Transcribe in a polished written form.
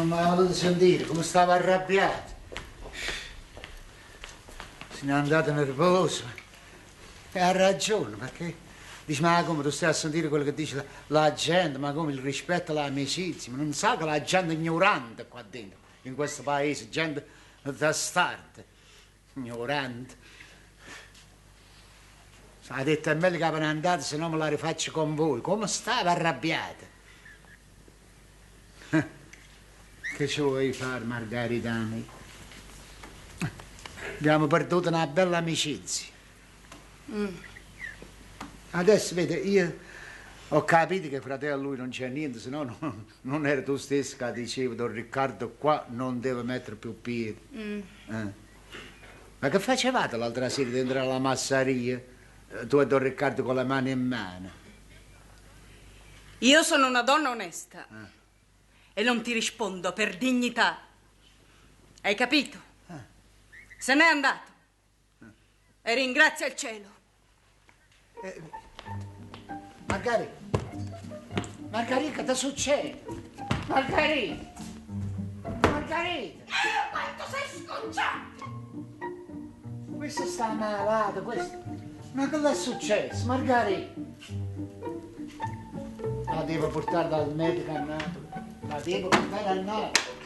Non l'ha voluto sentire, come stava arrabbiato. Se n'è andato nervoso. E ha ragione, perché dice, ma come tu stai a sentire quello che dice la, la gente, ma come il rispetto all'amicizia, ma non sa che la gente è ignorante qua dentro, in questo paese, gente testarda, ignorante. Ha detto è meglio che ve ne andate, se no me la rifaccio con voi. Come stava arrabbiata? Che ci vuoi fare, Margherita mia? Abbiamo perduto una bella amicizia. Adesso, vede, io ho capito che fratello lui non c'è niente, se no non, non era tu stesso che dicevi, Don Riccardo qua non deve mettere più piede. Eh. Ma che facevate l'altra sera dentro alla massaria? Tu e Don Riccardo con le mani in mano. Io sono una donna onesta e non ti rispondo per dignità. Hai capito? Se n'è andato. E ringrazia il cielo. Margherita, Margherita, che ti succede? Margherita! Margherita! Quanto sei sconciato! Questa sta malata, questa... Ma che le è successo, Margherita? La devo portare dal medico a Napoli. La devo portare a Napoli.